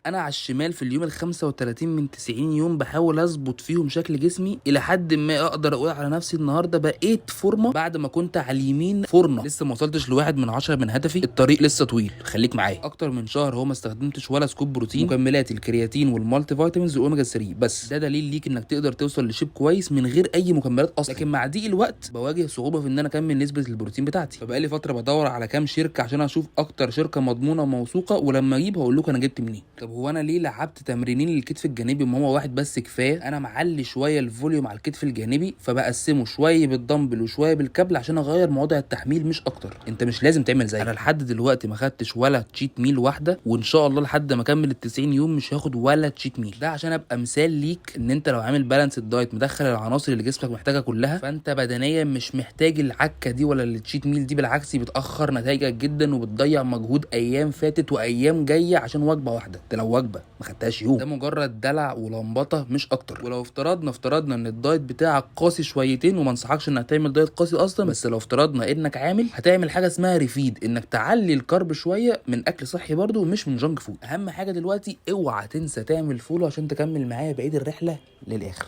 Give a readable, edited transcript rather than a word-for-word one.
انا على الشمال في اليوم ال 35 من 90 يوم بحاول اظبط فيهم شكل جسمي الى حد ما. اقدر اقول على نفسي النهارده بقيت فورمه بعد ما كنت على اليمين فورنه. لسه ما وصلتش ل1 من 10 من هدفي، الطريق لسه طويل، خليك معايا. اكتر من شهر هو ما استخدمتش ولا scoop بروتين، مكملاتي الكرياتين وال multivitamins والاوميجا 3 بس. ده دليل ليك انك تقدر توصل ل shape كويس من غير اي مكملات اصلا. لكن مع ضيق الوقت بواجه صعوبة في ان انا اكمل نسبه البروتين بتاعتي، فبقالي فترة بدور على كام شركة عشان اشوف اكتر شركة مضمونه وموثوقه، ولما اجيب هقول لكم انا جبت منين. طب هو انا ليه لعبت تمرينين للكتف الجانبي ما هو واحد بس كفايه؟ انا معلي شوية ال volume على الكتف الجانبي، فبقسمه شوية بالدمبل وشوية بالكابل عشان اغير مواضع التحميل مش اكتر. انت مش لازم تعمل زي انا. لحد دلوقتي ما خدتش ولا cheat meal واحده، وان شاء الله لحد ما اكمل ال 90 يوم مش هاخد ولا cheat meal. ده عشان ابقى مثال ليك ان انت لو عامل balanced diet مدخل العناصر اللي جسمك محتاجها كلها، فانت بدنيا مش محتاج العكه دي ولا ال cheat meal دي. بالعكس، بتاخر نتائجك جدا وبتضيع مجهود ايام فاتت وايام جاية عشان وجبة واحده. انت لو وجبة ما خدتهاش يوم، ده مجرد دلع ولمبطه مش اكتر. ولو افترضنا ان ال diet بتاعك قاسي شويتين، وما انصحكش انك تعمل diet قاسي اصلا، بس لو افترضنا انك عامل، هتعمل حاجة اسمها refeed، انك تعلي ال carb شوية من اكل صحي برضو مش من junk food. اهم حاجة دلوقتي اوعى تنسى تعمل follow عشان تكمل معايا بقية الرحلة للاخر.